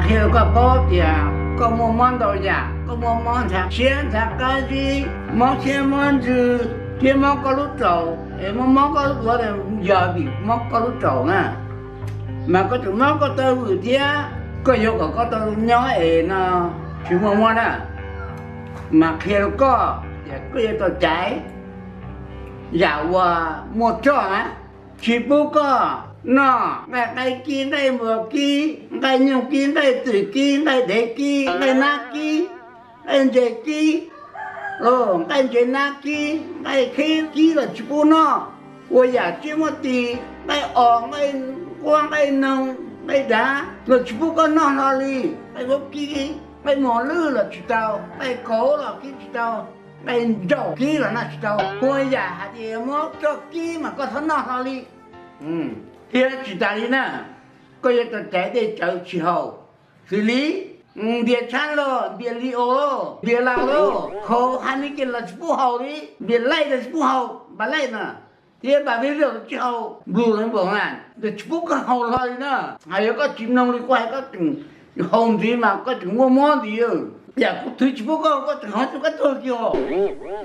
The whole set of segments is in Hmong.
Qhia rau koj paub tias koj muaj mob ntau yam, koj muaj mob ntxhab siab ntxhab qab zib, mob siab mob ntsws, thiab mob koj lub tsaus, es mob mob koj lub duav yog vim mob koj lub tsaus na. Mas koj tseem mob koj taw vwm thiab, koj yuav kom koj tau nyob es no tsis muaj mob na. Mas qhia rau koj tias koj yuav tau caiv yam uas muaj roj na, tsis pub koj noj nqaij qaib kib, nqaij npua kib, nqaij nyoog kib, nqaij twm kib, nqaij dev kib, nqaij nab kib, nqaij ntses kib, nqaij ntses nab kib, nqaij khib kib los tsis pub noj. Ua yam tsiaj muaj tis, nqaij os, nqaij nquab, nqaij noog, nqaij dav los tsis pub koj noj hlo li. Nqaij vaub kib, nqaij mos lwj los tsis tau, nqaij kauv los kib tsis tau, nqaij nraum kib los noj tsis tau. Ua yam hais tias mob roj kib mas koj txhob noj hlo li. Thiab tsis tas li na, koj yuav tau caiv dej tsawv tsis haus, xws li npias tshab los, npias li os, npias laus los, khau hais li ces los tsis pub haus li, npias laij los tsis pub haus, npas laij na, thiab npas vij zog los tsis haus, nplus los npaum na, los tsis pub koj haus hlo li na. Hais yog koj tsis mloog li kuv hais koj tseem haus ntxiv mas koj tseem muaj mob ntxiv. Yam kuv thwv tsis pub koj, koj tseem haus ces koj tuag kiag os.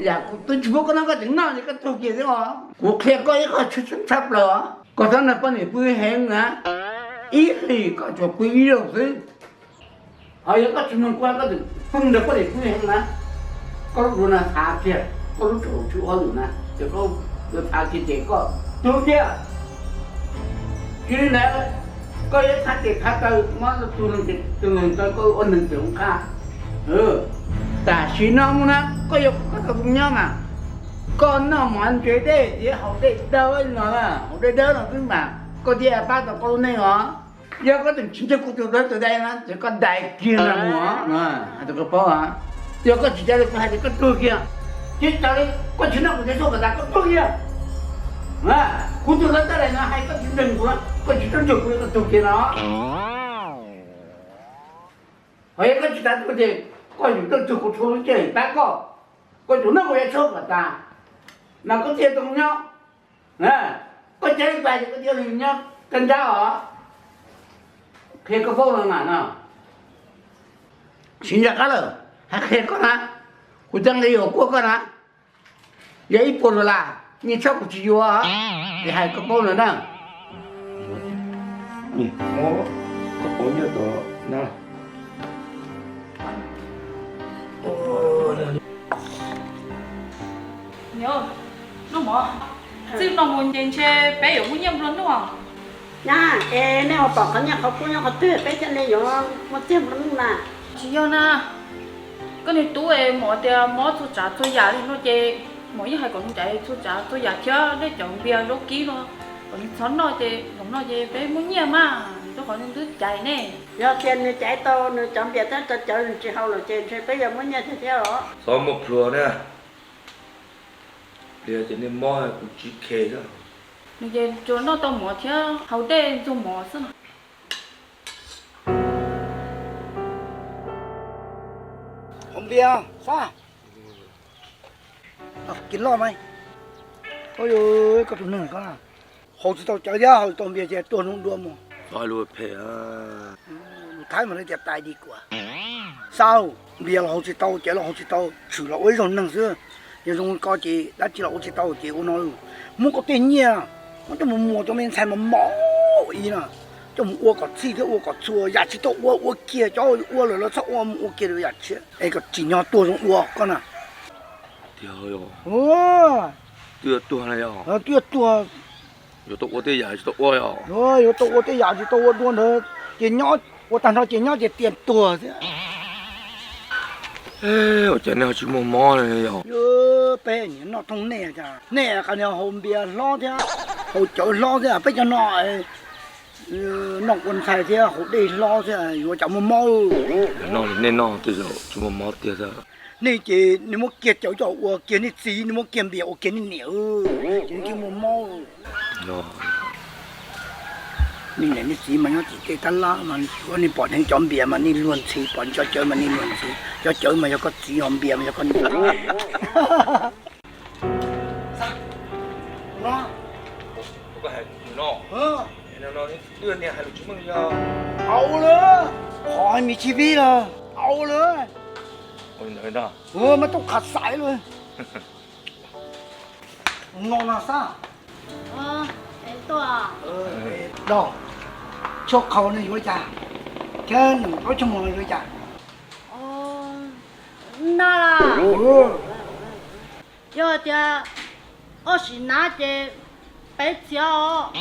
Yam kuv thwv tsis pub koj noj, koj tseem noj ces koj tuag kiag thiab os. Kuv qhia koj ib qho tshwj xeeb tshaj plaws os, koj txhob nrog poj niam pw heev na, ib hlis koj tsuas pw ib zaug xwb. Ho yog koj tsis mloog kuv, koj tseem pheej nrog poj niam pw heev na, koj lub duav no txhav kiag, koj lub tsaus tsis ua hauj lwm na, ces koj duav txhav kiag ces koj tuag kiag. Tsis li ntawd, koj yuav txhav tes txhav taw, mob tus neeg, tus neeg taw koj ua neeg txawm qha. Tam sim no mus na koj yuav kom koj tau zoo nyob mas koj noj mov ntse dej thiab haus dej dawb no, haus dej dawb no xwb mas koj thiaj pab tau koj lub neej os. Yog koj tseem tsis ntseeg kuv tus dawb tus dai na ces koj dai kiag no mus, hais rau koj paub. Yog koj tsis caiv li kuv hais ces koj tuag kiag. Tsis tas li koj tsis noj kuv cov tshuaj kom tas koj tuag kiag. Kuv tus dawb tus dai no hais koj tsis ntseeg kuv, koj tsis tau ntseeg kuv li koj tuag kiag no. Ho yog koj tsis tas tuag ces koj yuav tau tuag kuv txhua lub caij pab koj, koj yuav noj kuv cov tshuaj kom tas, mas koj thiaj tau nyob. Koj caiv li kuv hais ces koj thiaj li nyob kab nrab os. Qhia koj paub no mas no, siv ntsa qab lawm, hais qhia koj na, kuv cov nqi uas kuaj koj na, yog ib puas dollar, nyiaj tshab kuv tsis yuav, es hais koj paub no na. Noj mov, txij no mus ces ntshe peb yuav muaj nyiaj nplua nuj. Nyab, es nej ua pom qhov nyiaj qhov kub nyob qhov twg peb thiaj li yuav muaj txiag nplua nuj na? Tsis yog na, koj niag tub es mov tias mob txhua tsav txhua yam li no ces mov yeej hais kom nws caiv txhua tsav txhua yam thiab dej cawv npias zaub kib no, kom nws txhob noj ces zaum no ces peb muaj nyiaj mas, rau qhov nws twb caiv ne. Yog tias nws caiv tau nws cov npias thiab cov cawv nws tsis haus lawm ces ntshe peb yuav muaj nyiaj thiab thiab os. Txhob muab plhuav na. Pliag ces nej mob kuv tsis khe xwb. Nws ces tsuas noj tau mov thiab haus dej ntxuag mov xwb. Haus npias, Xab. Kis loj mas. Koj tus neeg ko haus tsis tau cawv thiab haus tsis tau npias ces tuag zoo dua mus. Lus Thaib mas lawv tias tais di kuam. Xab, npias los haus tsis tau, cawv los haus tsis tau, tshwm los ua ib zaug neeg xwb. Yog zoo li ko ces dab tsi los ua tsis tau ces ua no, muab koj tej nyiaj muab coj mus muas cov me ntxhais mos mos ib no, coj mus ua kom txhij thiab ua kom txhua, yam tsis tau ua ua kiag, cov ua lawm los txhob ua, mus ua kiag yam tshiab es kom tsim nyog tuag zoo dua koj na. Twb tuag, yuav tau ua tej yam tsis tau ua, yuav tau ua tej yam tsis tau ua dua ntawd ces nyob ua tag nrho ces nyob ces tias tuag thiab. Ua cas nej ho tsis muaj mob li yog? Peb niam noj thooj nej, nej qhov niag haus npias hlob thiab haus cawv hlob thiab, peb cov no noj ua ntxhais thiab haus dej hlob thiab, yuav cas muaj mob. No nej noj tej zaum tsis muaj mob tiag xwb. Nej ces nej muab kiag cawv coj ua kiag nej txiv, nej muab kiag npias ua kiag nej niam, ces nej thiaj muaj mob. Nej niam nej txiv mas nyob tim tej tab lab mas nej pom nej cov npias mas nej luag ntxhi, pom nej cov cawv mas nej luag ntxhi. Cov cawv mas yog koj txiv, ho npias mas yog koj niam. Hauv lawm. Qhov me chi vij los au lawm. Mas tuaj qhav xaiv lawm. No no xab. Dog, tshuaj qhau no yuav li cas? Thiab nees plaub tshuaj moos no yuav li cas? Na, yog tias koj sim na ces peb txiav os,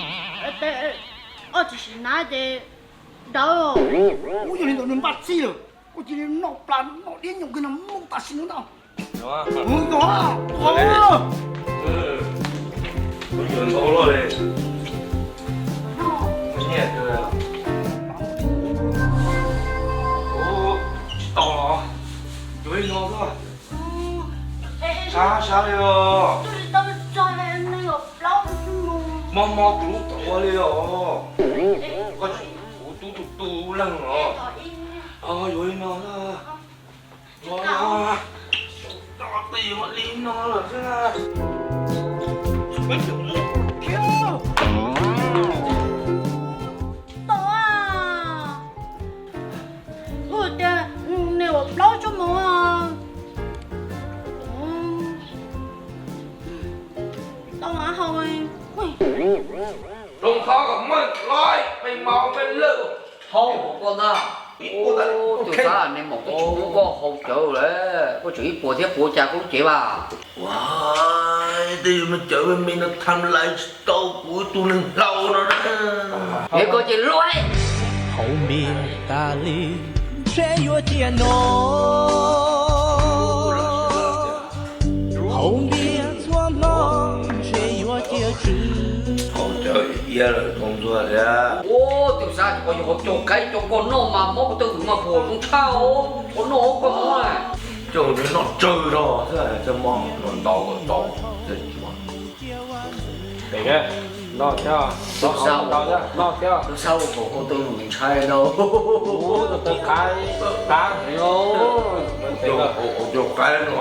koj tsis sim na ces dawb. Ub, yog li ntawd nws npaj txhij lawm, koj cia li noj plas noj diab nyoos kiag no mus tam sim no ntag. Mus ntag. Tsis tau los, yuav li no xwb. Sab sab li os. Mob mob kuv lub qhua li os. Koj tsis kuv tub tus tu leej los. Yuav li no xwb. Ua, tau qi li no lawm xwb na. Tau a, kuv tias nws ua plaub tshuaj moos. Tau a, hau. Zoo qhov kom muaj loj peb maus peb lawm. Hau, koj ntag. Tus xav nej maum twb tsis pub koj haus cawv lawm, koj tseem ib puas thiab puas cas koj lub cev vas. Ua, tej yus no cawv me no tham lais tsis tau kuv tus neeg hlau no na. Es koj ces luag. Haus npias tas li, ntshe yuav cia no. Haus npias txhua hmo, ntshe yuav cia tswv. Haus cawv iab lawm tau ntxuag thiab. Ua, tus xav koj yuav haus cov qaib cov koj noj mas mob kuv taw hwm mas puas zoo tshaj os, koj noj koj mob. Coj noj tsawg zog xwb, coj mob noj ntau ntau. Pem na, noj thiab, noj thiab, noj thiab. Tus xav ua kom koj taw hwm ntshai no. Tus taw qaib, qaib heev os. Haus cov qaib no,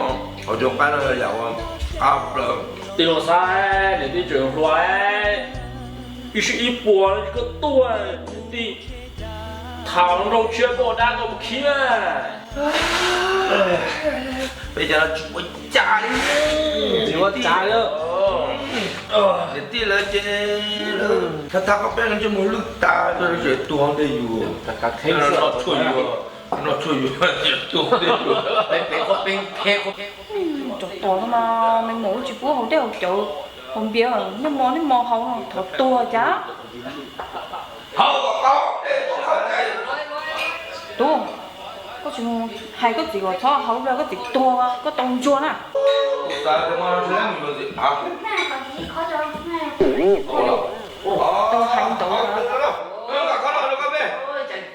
haus cov qaib no yam qab plaws. Tij laug Xab, niam tij tseem hluas, ib sij ib puas koj tuaj, niam tij tham nrau tshiab koj dab koj mus khiav. Peb cov no tsis ua cas li. Tsis ua cas li. Niam tij lawv ces thab thab qab peb no coj mus lwj tas, tsis tuag ntej yus. Noj tshuaj yus, noj tshuaj yus, tsis tuag ntej yus. Peb peb qhov peb qheb qhov. Cov tom no mas me maum tsis pub haus dej haus cawv, haus npias, nej mos nej mos haus no thov tuag cas. Tub, koj tsis mus hais koj txiv kom txhob haus lawm, koj txiv tuag koj tau ntsuag na. Tau hais ntau.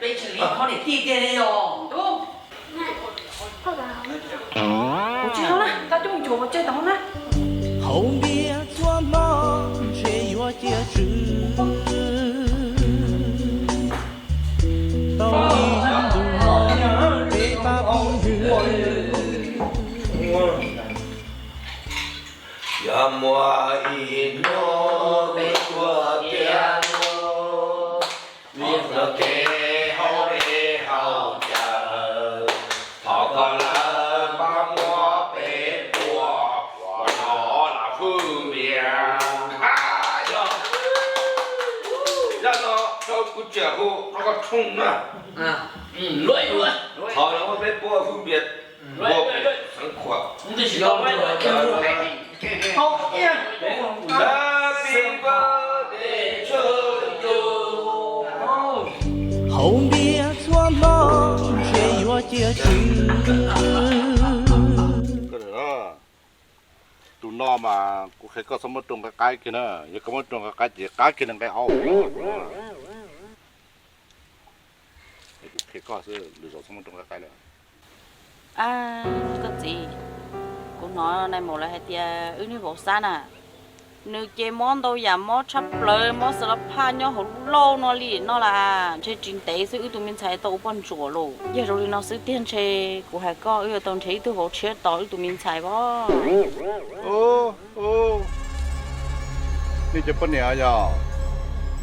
Peb tsis li qhov niam tij tiag li os. Kuv tsis haus na, koj coj mus tsuav pov tseg tom haus na. Haus npias txhua hmo ntshe yuav cia tswv. Tau ib ntus no peb pab phooj ywg. Yog muaj ib hnub peb tuag tiag, niam txiv kev haus dej haus cawv, thov koj lawv pab muab peb tua ua no lam hwj npias. Yog no rau kuv tseem hu rau koj tshooj na. Thov lawv muab peb puab hwj npias. Haus npias txhua hmo ntshe yuav cia tswv. Tus no mas kuv qhia koj txhob muab rau nqaij qaib kiag na, yog koj muab rau nqaij qaib ces qab kiag nqaij aub. Kuv qhia koj xwb, lwm zaus txhob muab rau nqaij qaib lawm. Koj txiv, kuv hnov nais maum lawv hais tias wb niag vauv Xab na, nws ces mob ntau yam mob tshaj plaws, mob xav la phaj nyob hauv lub lauj no li no las, ntshe tsis ntev xwb wb tus me ntxhais tau ua poj ntsuam lauj. Yog zoo li no xwb tiag ntshe kuv hais koj wb yuav tau nrhiav ib tug vauv tshiab tos wb tus me ntxhais os. Nej cov poj niam yog,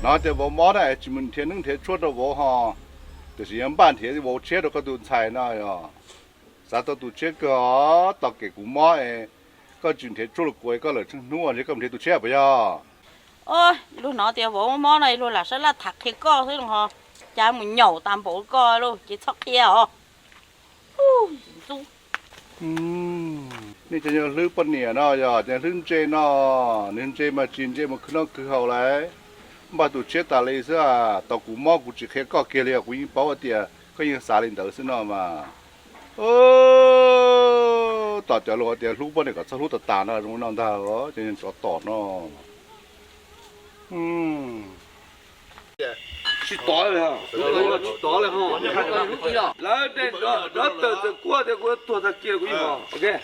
hnov tias vauv mob na es tsis mus nrhiav neeb nrhiav tshuaj rau vauv ho. Tiam sis yog npaj nrhiav vauv tshiab rau koj tus ntxhais no yog xav tau tus tshiab kawg os. Tos kem kuv mob es koj tsis nrhiav tshuaj los kuav koj lawm tsheej hnub ntshe koj nrhiav tus tshiab puas yog? Luag hnov tias vauv mob no luag lam sab laj tham qhia koj xwb los ho, cas mus nyaum tas npaum koj lauj, ces txhob qhia os. Nej cov nyuag hlwb poj niam no yog cov hlwb ntse no, nws ntse mas tsis ntse mus khwv noj khwv haus lawm. Npaj tus tshiab tas li xwb, tau kuv mob kuv tsis qhia koj kiag li os, kuv yeej paub tias koj yeej xav li ntawd xwb no mas. Tom cov lus tias hlub poj niam kom txhob hlub tas tas no zoo no ntag, cov tsov tom no. Tsis tov li, tsis tov li. Lawv tej nrov tawm txawm kuaj tias kuv yuav tuag tag kis kuv yeej tos.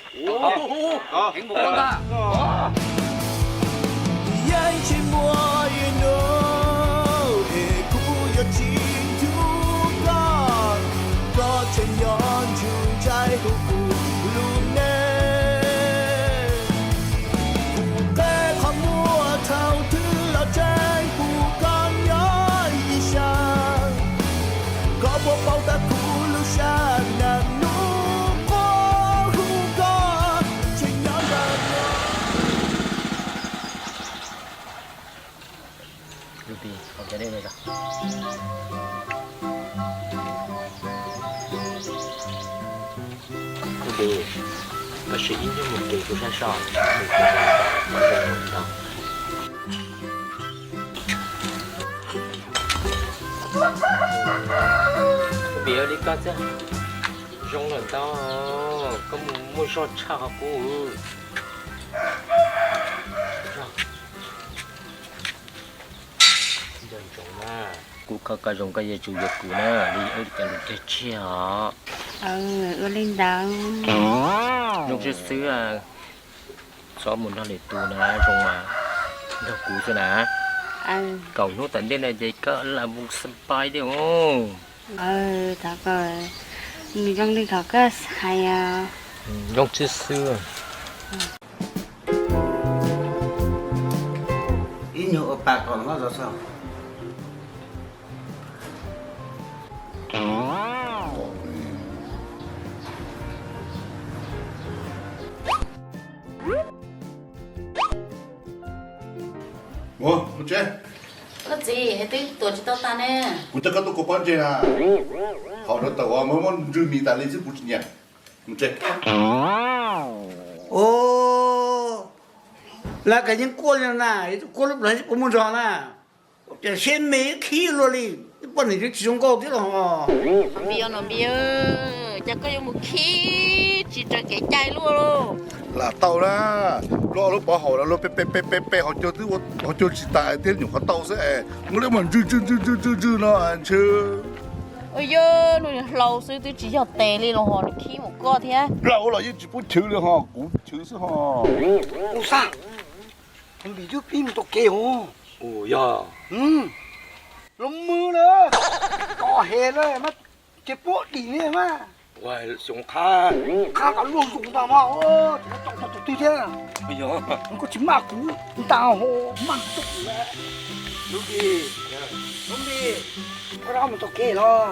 Yeej tsis muaj ib hnub es kuv yuav tsis nrug koj, koj tseem nyob ntsug ntshai hu kuv lub npe. Kuv qe qhov muag thaum twg los tseem pub koj nyob ib sab. Koj puas paub tas kuv lub sab nag nub quaj hu koj tseem nyob ntawm no. Koj siv ib nyuag mus ris kuv sab so, mus ris kuv sab so. Vim li koj thiab, zoo lawm ntau, koj mus muaj zog tshaj qhov kuv. Kuv koj koj zoo koj yuav tsum yuav kuv na, li wb li cas lus tiag tshiab os. Ua li ntawd. Zoo xwb xwb, txhob mus nrog lwm tus na, zoo mas nrog kuv xwb na. Kaum hnub tom ntej no ces koj lam mus xab pais thiab os. Thov kom nws zoo li kom koj hais. Zoo xwb xwb. Ib nyuag ua pa kom hlob zov xwb. Mus tsev. Koj txiv, twb tuam tsis tau tas ne. Kuv coj koj tuaj kua pob ntseg na. Haus rau tawm uas muab muab ntswg mis tas li xwb kuv tsis nyiam. Mus tsev. Lawv kas yeej kuaj li na, kuaj lub plawv puas muaj zog na. Tias siab me khib luaj li, poj niam twb tsis zoo nkauj thiab los. Npis, Npis, cas koj yuav mus khib tsis raws kev cai luaj lauj? Lam tau na, luag lub pov haum los luag pe pe pe pe pe haus cua twb haus cua tsis tas thiab nyuam qhuav tau xwb es muaj li mas ntswg ntswg ntswg ntswg ntswg no ntshe. Ua yog nws hlau xwb twb tsis yog tes li los ho nws khib mus koj thiab. Plaub los yeej tsis pub chwv li ho, kuv chwv xwb ho. Ua xab, Npis twb pib mus tau kev hos. Ua yog. Los mws lawm, kos hes lawm mas, ces puab dim li mas. Xyoo qhab, qhab kom luaj zoo ntag mas, tsis tau tau tus twg thiab. Koj tsis maj kuv nta ho maj tau lawm. Lub Npis, Lub Npis, koj rov mus tau kev los?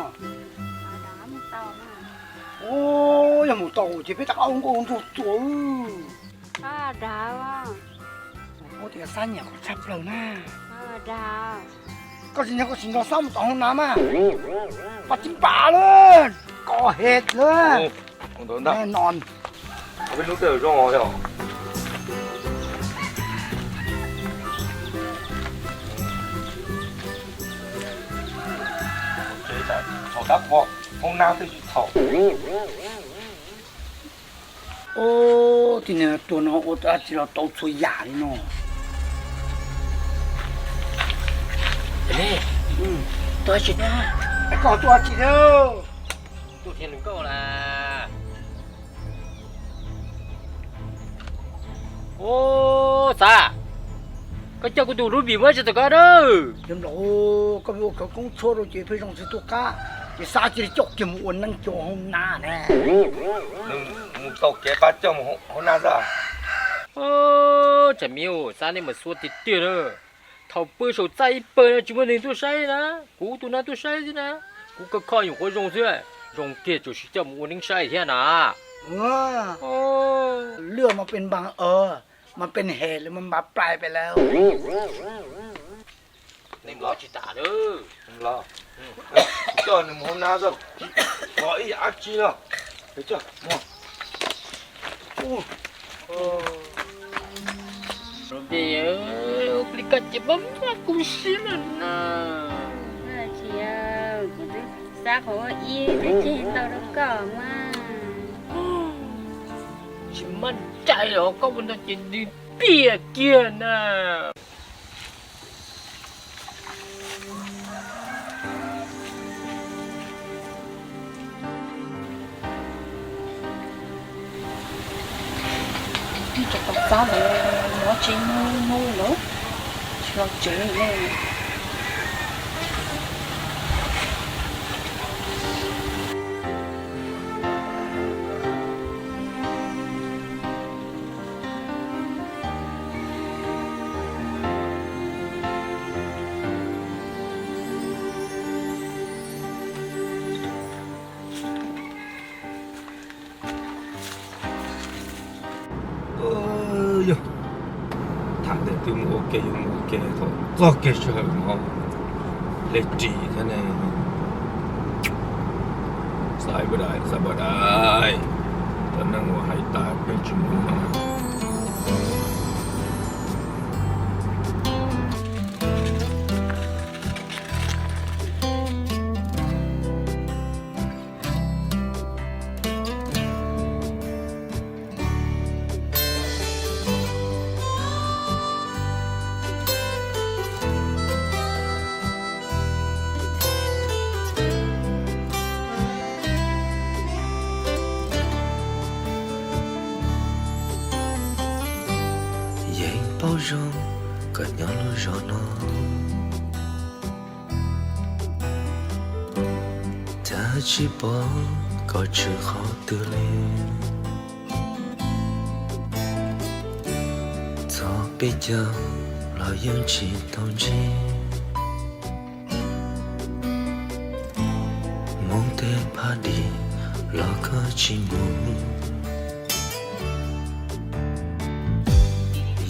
Ua, yog mus tau ces peb rov qab ua nkauj nraug txuas. Ua tias Xab nyiam koj tshaj plaws na. Koj tsis nyiam koj tsis nrog Xab mus tom hoob nas mas. Pas tsis npam lawm, kos hes lawm. No, peb hnub tej zoo yog. Thaum dab qhuas hoob nab twb tsis txhaum. Ub, tib neeg tuag no ua dab tsi los tau txhua yam li no. Tuaj dab tsi thiab? Koj tuaj dab tsi thiab? Tuaj thiab nkauj las. Ub, Xab, koj coj kuv tus Lub Npis muab tsis tau koj na. Yog nplaum, koj ua khawv koob tshuaj rau ces pheej zoo tsis tuaj qab, ces Xab cia li coj kiag mus ua neeb cov hoob nab ne. Nws mus tau kev pab coj mus hoob nab xwb. Tsam me ub, Xab nej mas xuav tiag tiag na. Thaum pw saum txaj ib pawg no tsis muaj neeg tuaj saib na, kuv tus no tuaj saib xwb na. Kuv koj kho nyuam qhuav zoo xwb, zoo kiag tsuas sim coj mus ua neeb saib thiab na. Lwj mas pes npas os, mas pes hem lawm mas npas plais pes lawm. Nws los tsis tas lawm. Los, coj nws mus hauv na, tsis pom ib yam dab tsi no. Ua li koj ces pab kuv siab lawm na. Tsis, kuv twb xav qhov ua ib twb ceg ntau rau koj mas. Tsis maj cai los koj ua ntawd ces nws piam kiag na. Tib cov tau txab ntawd nyob tsis hnub hnub lawm, tsis los tsev li. Yog tham ntawm twg mus ua ke, yuav mus ua ke thaum txog kiag sij hawm no, hle ris thiab ne. Xav npaj dais, xav npaj dais, cov neeg uas hais tas pheej tsis mus no. Yeej paub zoo koj nyob lub zos no, cas tsis pom koj tshwm qhov twg li. Txog peb caug los yeej tsis tau ntsib, mus tej phab dim los koj tsis mus.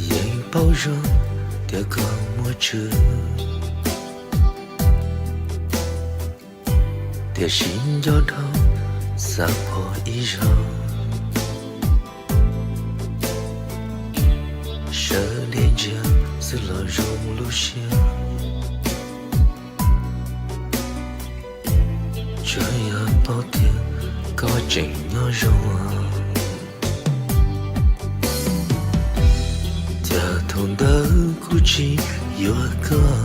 Yeej paub zoo tias koj muaj tswv, tiam sis nco dhau xav pom ib zaug. Sawv daws ntsia xwb los zoo lub siab, tsuas yog paub tias koj tseem nyob zoo. Cas thaum ntawd kuv tsis yuav koj,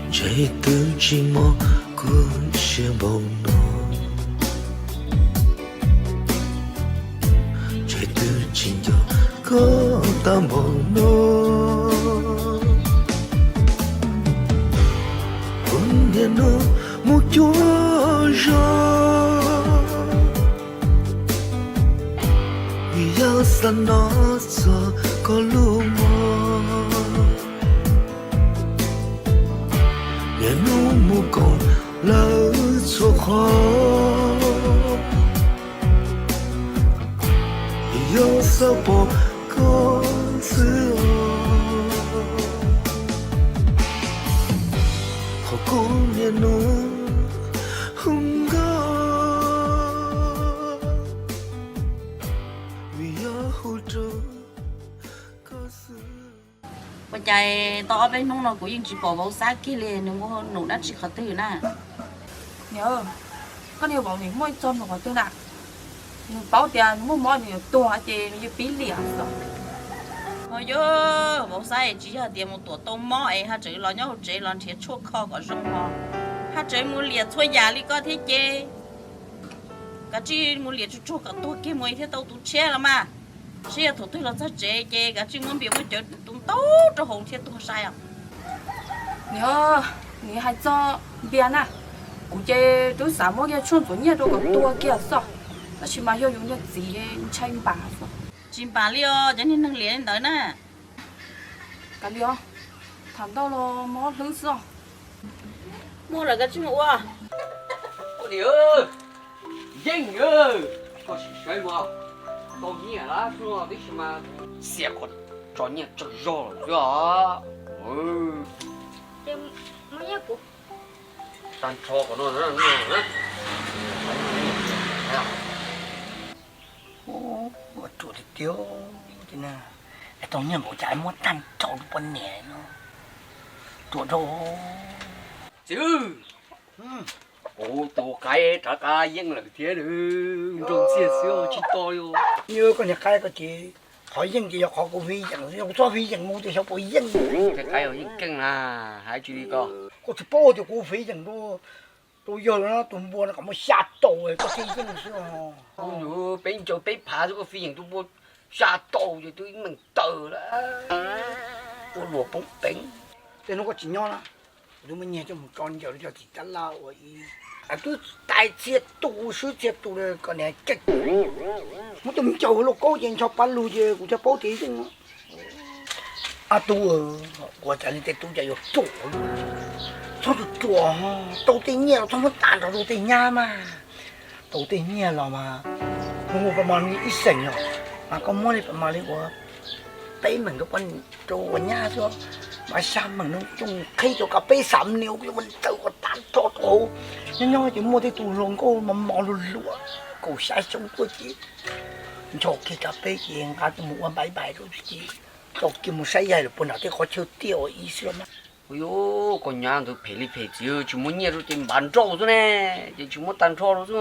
ntshe twb tsis mob kuv siab npaum no. Ntshe twb tsis nco koj tag npaum no. Kuv niaj hnub mus cuag zog, vim yog xav hnov txog koj lub mob. Niaj hnub mus koom lawv txhua qhov, vim yog xav pom koj xwb. Qhov kuv niaj hnub hu nkauj, vim yog hu rau koj xwb. Ua cas tau ob peb hnub no kuv yeej tsis pom vauv Xab kiag li, nws muaj num dab tsi qhov twg na? Niam, koj niag vauv nws muaj ib txoj num qhov twg na? Nws paub tias nws muaj mob nws yuav tuag ces nws yuav pib liam xwb. Ho yog vauv Xab es tsis yog tias mus tuam tau mob es haj tseem los nyob hauv tsev los nrhiav tshuaj kho kom zoo ho, haj tseem mus liam txhua yam li koj thiab ces. Kav tsij mus liam tsuag tsuag kom tuag kiag mus thiaj tau tus tshiab los mas. Saib yog thaum twg los txog tsev ces kav tsij muab npias muab cawv tus ntau rau hauv thiaj tuag sai os. Niam, nws hais txog npias na, kuv ces twb xav muab kiag tshuaj ntxuav nyiaj rau kom tuag kiag xwb, tab sis mas yog yus niag txiv ntshai npam xwb. Tsis npam li os, cov niag neeg liam li ntawd na. Kav liam, tham ntau los mob hlwb xwb os. Muaj lawm koj tsis mus ua. Ua niam, Yeej, koj sim sawv mus, tau nyiaj lawm tib si mas xiam koj tso nyiaj tsawg zog lawm xwb os. Ces muab nyiaj kuv. Tag nrho kom no na. Ruam tiag tiag, tau nyiaj npaum cas muab tag nrho rau poj niam no. Ruam dhau. Txiv, kuv tus qaib rov qab yeej lawm thiab, nrog ntxiag xwb tsis to li. Koj niag qaib ko ces qhov yeej ces yog qhov kuv fiv yeem, yog kuv txhob fiv yeem mus ces xyov puas yeej. Qaib yeej keej na, hais tsis li ko. Koj tsis paub tias kuv fiv yeem rau yawg no tus npua no kom muaj xya rau koj thiaj yeej xwb. Peb ncaws peb phav xwb koj fiv yeem tus npua xya rau ces twb ib meem tawm lawm. Ua luam poob peev. Tej hnub koj tsis nyob na, kuv twb muab nyiaj coj mus tso ncaws rau cov txiv tab laj ua ib, twb tais txhia tus swb txhia tus kom niam keej. Muab coj mus ncaws ua lauj kaub ces ncho pab lug ces kuv thiaj paub tias yeej. Ob tub, ua cas li tej tub cas yuav ruam, txhob ruam ruam, tau tej nyiaj los txhob muab tag nrho rau tej nyab mas. Tau tej nyiaj los mas, hnub ua pab mos li ib xeem no, mas koj muab li pab mos li ua peb meem rau poj, rau ua nyab xwb, mas xya meem no coj mus qhib cov kas peb xam ni ua ntawd kom tag nrho rau hauv. Nyob nyob ces muaj tej tus hluas nkauj mos mos luag luag, kaum xya xyoo tuaj ces ncho kiag kas peb ces nqa coj mus ua npaim npaim rau ces tau kiag mus saib yaig lawm puag nram tej qhov chaw tiaj ua ib xwb los mas. Ua yuav koj nyab ntawd phem li phem txiv, tsis muaj nyiaj rau ces npav nrauj xwb ne, ces tsis muab tag nrho rau xwb.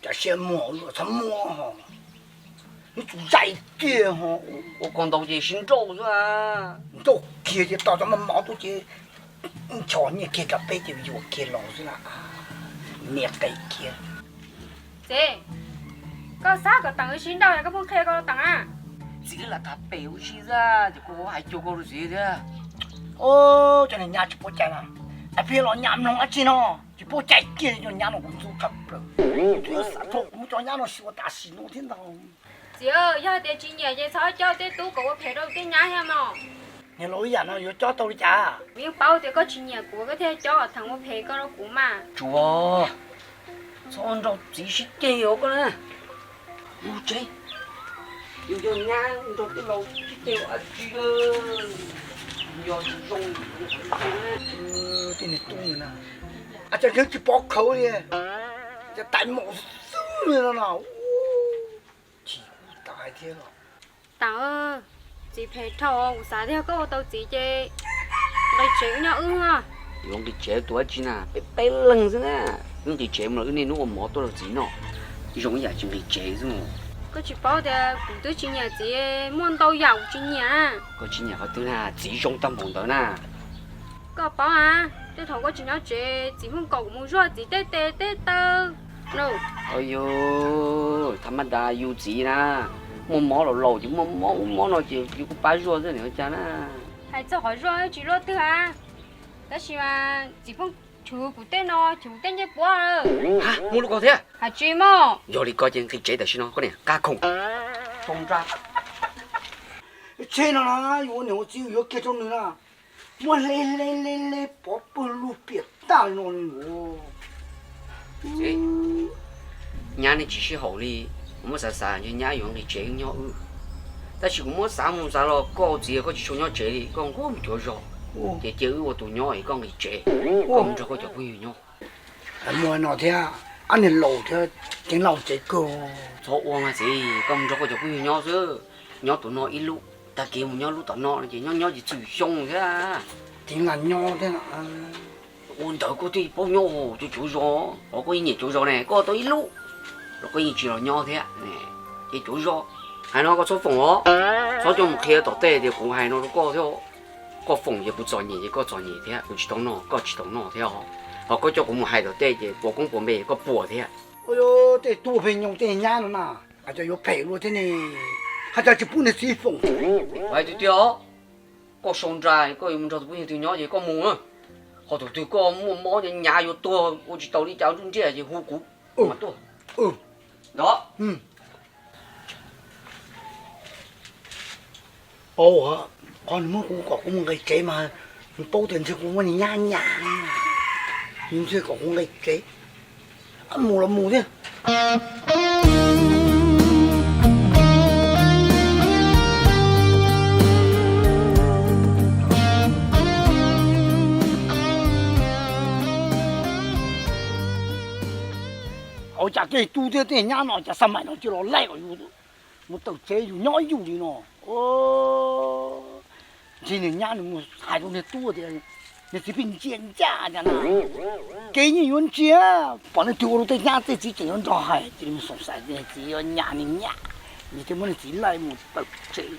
Cas siab muag txhob muab ho, nws txus zais kiag ho. Ua koj ntau ces sib nrauj xwb. Nrauj kiag ces tos cov mos mos tuaj ces ncho nyiaj kiag rau peb ces yuam kiag los xwb na. Niam qe kiag. Txiv, koj xav kom Teem wb sib nrauj koj pheej qhia koj Teem na. Txiv lam tas pem ua si xwb ces kuv hais cuag koj rau txiv thiab. Cov niag nyab tsis paub cai na, pheej los nyab mloog dab tsi no, tsis paub cai kiag cov nyab no kuv ntxub tshaj plaws. Twb xav rau kuv muab cov nyab no xyuas tam sim no thiab ntag. Txiv, yog tias tsis nyiam ces txhob coj tej tub kom ua phem rau tej nyab thiab mog. Niag laus ib yam no yuav cob tau li cas? Kuv yeej paub tias koj tsis nyiam kuv koj thiaj cob Teem ua phem koj rau kuv mas. Tsuas txhob nrog txiv sib ceg os koj na. Mus tsev, yus yog nyab nrog tij laug sib ceg ua dab tsi, yog tsis zoo. Tej niag tub no na, cas yeej tsis pov khawv li, cas tais maum xwb li no no. Chim kuv tas thiab los. Teem, txiv phem dhau, kuv xav tias koj ua tau txiv ces nqis tsev wb nyob wb. Yuav nqis tsev ua dab tsi na, peb peb leeg xwb na. Wb nqis tsev mus los wb niaj hnub ua mov tuaj rau txiv noj, zoo ib yam tsis nqis tsev xwb. Koj tsis paub tias kuv twb tsis nyiam txiv muaj ntau yam kuv tsis nyiam. Koj tsis nyiam qhov twg na, txiv zoo tag npaum ntawd na. Koj paub na, tej thaum koj tsis nyob tsev txiv pheej kom kuv mus zuaj txiv tej tes tej taw. Yus tham ma das yus txiv na, muaj mob laus laus ces muaj mob ub mob no ces yus kuj pab zuaj xwb ua cas na. Hais txog qhov zuaj tsis luaj twg a, tab sis mas txiv pheej chwv kuv tej no, chwv kuv tej ncej puab. Muaj lub ko thiab? Hais tsis mog. Yog li ko ces nqis tsev tam sim no koj niam qab khoom. Tsheb no na, yus ua niam ua txiv yuav kiag rau nws na, muab hle hle hle hle pov pawg lug piam tag li no li. Nyab nej tsis sib haum li, kuv muab xav xav ntshe nyab yuav nqis tsev wb nyob wb. Tab sis kuv muab xav mus xav los koj ua txiv koj tsis tshua nyob tsev li, koj nquag mus cuav zos, ces cia wb ua tus nyob es koj nqis tsev, koj mus nrog koj cov phooj ywg nyob. Muaj no thiab, ob niag laus thiab, ceev laus tsev kawg. Txhob ua mas txiv, koj mus nrog koj cov phooj ywg nyob xwb, nyob tus no ib lub, tag kis mus nyob lub tom no ces nyob nyob ces txwm xyoo thiab. Ceev lam nyob thiab. Ua ntawd koj thiaj paub nyob, tus cuav zos, qhov koj yeej nyiam cuav zos ne, koj tau ib lub los koj yeej tsis los nyob thiab. Ces cuav zos, hais no koj txhob foom os, txhob coj mus qhia tom tej tias kuv hais no rau koj thiab. Koj foom ces kuv txom nyem ces koj txom nyem thiab, kuv tsis tau noj koj tsis tau noj thiab os. Ho koj coj kuv mus hais tom tej ces puas koob puas npe koj puas thiab. Tej tub pheej nyoog tej nyab no na, hais tias yuav phem luaj thiab ne, hais tias tsis pub niag txiv foom. Hais tiag tiag os, koj sau nra koj yuav mus nrog tus phooj ywg twg nyob ces koj mus, ho tus twg koj muaj mob nyav yuav tuag ua tsis tau li cas nruj nriaj ces hu kuv mas tuaj. Ntov. Qhov nws muab kuv kom kuv mus nqis tsev mas Paub tias ntshe kuv muab niag nyab nyam, ntshe kom kuv nqis kev, mus los mus thiab. Ua cas tej tub thiab tej nyab no cas xab maim no cia los laij kom yus mus tawm tsev yus nyob ib yus li no. Ntshe niag nyab nws mus hais rau niag tub tias niag txiv pheej ntsia ncaj cas na, kev yeej yuav ntsia, pom leej twg ua rau tej nyab tej txiv tseem yuav nrog hais, cia li mus xoom xaiv niag txiv yuav nyam niag nyab, nws thiaj muab niag txiv laij mus tawm tsev.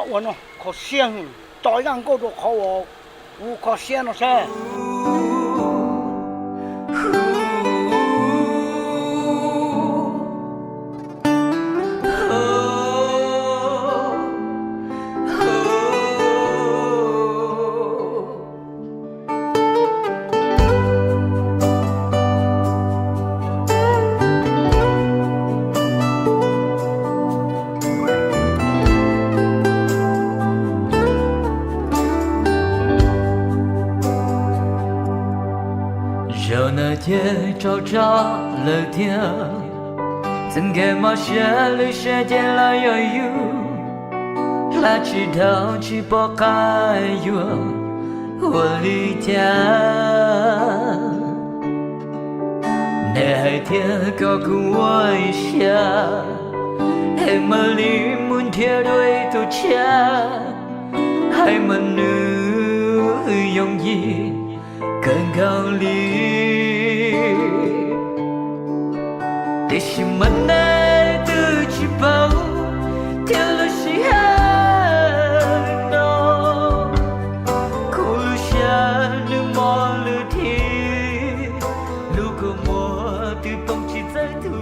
Ua no kho siab, tso zaj nkauj rau qhov uas kuv kho siab no saib. Zaum no ces tsaug zog lawm thiab, txoj kev mob siab lwj siab ces los yog yus, hla tsis dhau tsis pom qab yuav ua li cas. Neb hais tias kom kuv ua ib siab, es mam li mus nrhiav dua ib tug tshiab, hais mas nws yooj yim kawg nkaus li. Tiam sis mas neb twb tsis paub thiab lub sij hawm no, kuv lub siab nws mob lwj dhim, lub kua muag twb poob tsis txawj thuv.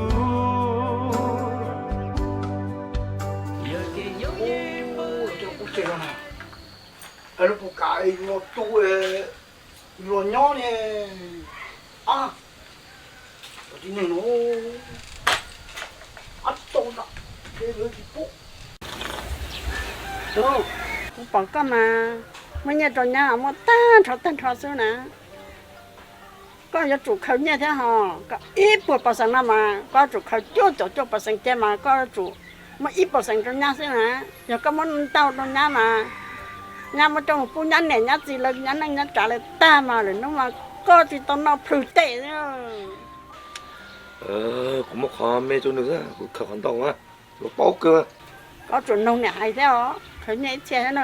Yog ces yooj yim pub lub tsev no na, lub pus kam yus los tu, yus los nyob ne. A, cov tib neeg no, a, tsis tau na, ces lawv tsis pub. Kuv pom koj mas muaj nyiaj rau nyab muaj tag nrho tag nrho xwb na. Koj yuav tsum khaws nyiaj thiab hos, koj ib puas pawv xees no mas koj yuav tsum khaws cuaj caum cuaj pawv xees ces mas koj yuav tsum muab ib pawv xees rau nyab xwb na. Yog koj muab ntau rau nyab mas nyab muab coj mus pub nyab niam nyab txiv lawv nyab neej nyab tsav lawv tag mas lwm hnub mas koj tsis tau noj plhws tej. Kuv muab qhov me rau nws, kuv khaws qhov ntau mas, yuav paub kawg. Koj tsum noog niam hais thiab os, khaws nyiaj ib txhia thiab na.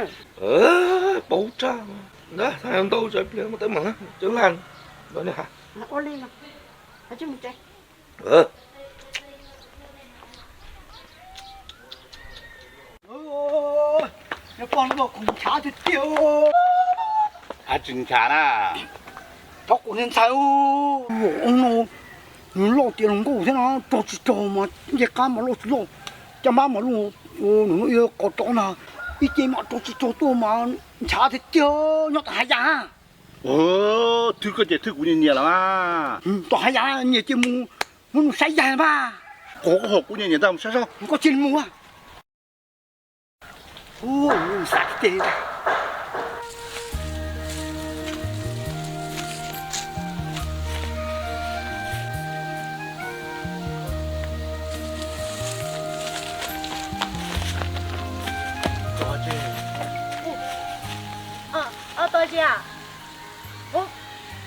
Paub tag, ntau tsam pliag muab teeb meem coob lag, ua li no, mus tsev. Pog no khoom nchav tiag tiag. Ab, tsis nchav na. Thov kuv niag ntxhais, no nws loj tiav hluas nkauj thiab no, raug tsis raug mas ncej qab mas loj tsis loj, caj npab mas loj, nws qos rov na, ib ce mas raug tsis raug tuaj mas nchav tiag tiag, nyob tom hav yas. Thwj koj ces thwj kuv nyias nyias los mas. Tom hav yas nyias cia mus, muab nws saib yaig mas. Qhov koj hom kuv nyias nyias ntag, mus saib seb. Koj cia li mus. Ob tug tsis,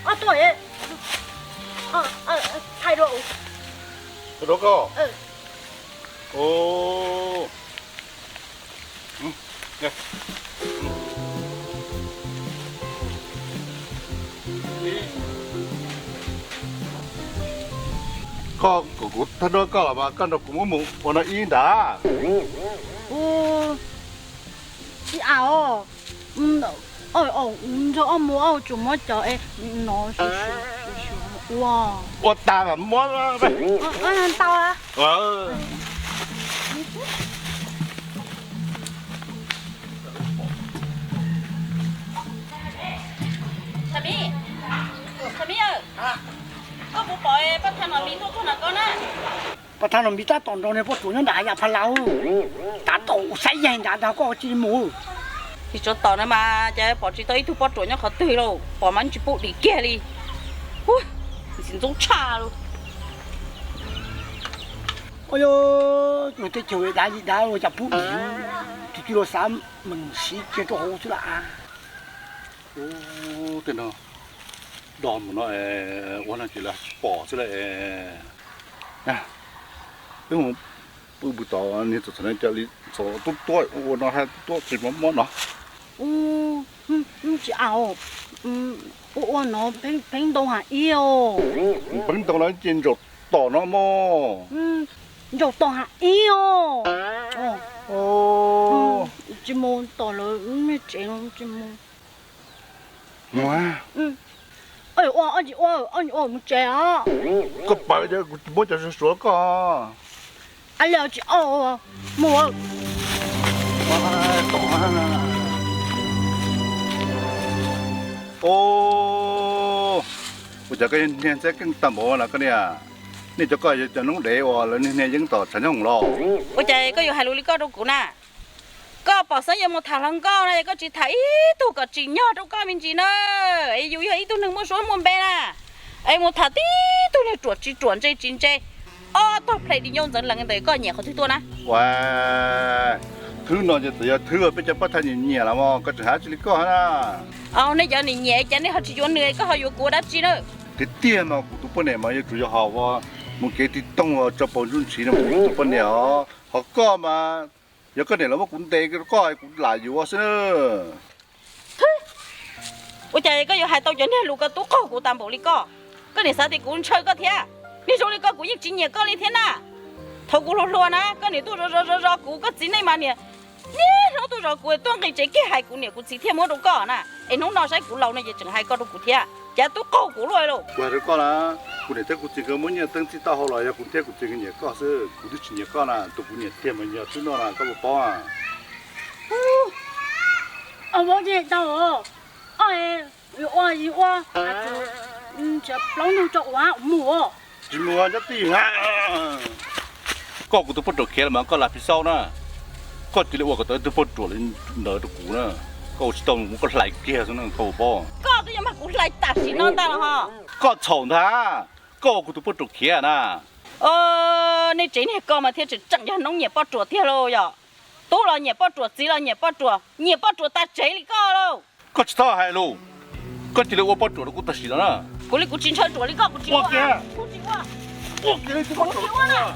ob tug, thaij rau, thaij rau koj. Koj kom kuv thaij rau koj los mas koj nrog kuv muab mus ua no ib ntag. Ib a os, nrog ob mus ob tsum muab cov no ua, ua tag mas muab ntau. Thaum Mib, thaum Mib, koj puas pom pab thaj nom Mib tuaj txog ntawm koj na? Pab thaj no npis tab tom nrog niag poj ruam nyob nram hav yam pha laus, tab tom ua saib yaig nrad ntag, koj cia li mus. Tsis tshua tom no mas cas pom tsis tau ib tug poj ruam nyob qhov twg lauj, pom mas tsis pub dim kiag li. Ub, ntxim ntxub tshaj lauj. Ua yog teb chaws dav li dav ua cas pub dim, tus twg los xav meem siv kiag rau hauv xwb las. Ub, tej no do mus no ua no ces lawv tsis pom xwb las. Peb mus pw pw tom niag txom txom no cas li txom tuab tuab ua no hab tuab qis mob mob no. Ub, tsis au, ua ua no pheej ntau hais ib os. Pheej ntau no ces ntsaum tom no mog. Ntsaum tom hais ib os. Tsis mus tom lawv lub niag tsev no tsis mus. Ua, ua, ua mus tsev os. Koj pawv ces kuv muab cov suav suav koj. A li tsis au, mus. Ua cas koj niag ntxhiab keej tag npaum no koj niam? Nej cov koj yog cov noob dev uas lawv niag niag yeeb tom tshav nyob hoom los? Ua cas koj yuav hais lus li koj rau kuv na? Koj pom xeeb yuav mus tham hluas nkauj na, koj tsis tham ib tug kom tsim nyog rau koj me ntsis na. Es yus yog ib tug neeg muaj suab muaj npe na, es mus tham tib tug niag ruam tsis ruam ntse tsis ntse, ob tog plhe di ncauj ntxeev lees ntawm koj nyiam qhov twg tuaj na? Ua, thwb no ces txawm yog thwb peb cov pab thaj nyiam nyiam los mas koj tseem hais tsis li koj na. Nej cov nyiam nyiam cas nej ho tsis yuav nws, koj ho yuav kuv ua dab tsi na? Tiag tiag mas kuv tus poj niam mas yuav tsum yog ho mus kev tig toog tso paus ntsuj ntshiv no kuv tus poj niam os. Ho koj mas yog koj niam los muab kuv ntes rau koj kuv lam yuav xwb na. Ua cas koj yuav hais tau cov niag lus ko tub qaug kuv tas npaum li koj? Koj niam xav tias kuv ntshaw koj thiab? Niag zoo li koj kuv yeej tsis nyiam koj li thiab na. Thaum kuv hluas hluas na koj niam tuaj zov zov zov kuv, koj txiv neej mas niam niaj hnub tuaj zov kuv, tuaj nqis tsev kiag hais kuv niam kuv txiv thiaj muab rau koj na. Es hnub no saib kuv laus no ces tseem hais koj rau kuv thiab, cas tub qaug kuv luaj lauj. Kuv hais rau koj na, kuv niam thiab kuv txiv nkawd muab nyiaj teeb txij tau hau los yog kuv thiab kuv txiv nkawd nyiam koj xwb, kuv twb tsis nyiam koj na, tus kuv nyiam tiag mas yog twb no na koj puas paub? Ua tau, ua ua, plaub ntug tso ua mus. Tsis mus nyob tij, koj kuv tus poj ruam khiav los mas koj lam pis xau na. Koj cia li ua kom tau ib tug poj ruam li ntawd rau kuv na, koj ua tsis tau mus koj hlais kiag xwb na koj puas paub? Koj twb yuav mag kuv hlais tam sim no ntag los ho. Koj txhaum ntag, koj ua kuv tus poj ruam khiav na. Nej tsev niag ko mas thiaj tseem tseem yog noob nyiam poj ruam tiag lauj yom. Tub los nyiam poj ruam, txiv los nyiam poj ruam, nyiam poj ruam tas tsev li koj lauj. Koj tsis txhob hais lus, koj cia li ua poj ruam rau kuv tam sim no na. Kuv li kuv tsis ntshaw ruam li koj, kuv tsis ua. Ua kiag li tus poj ruam.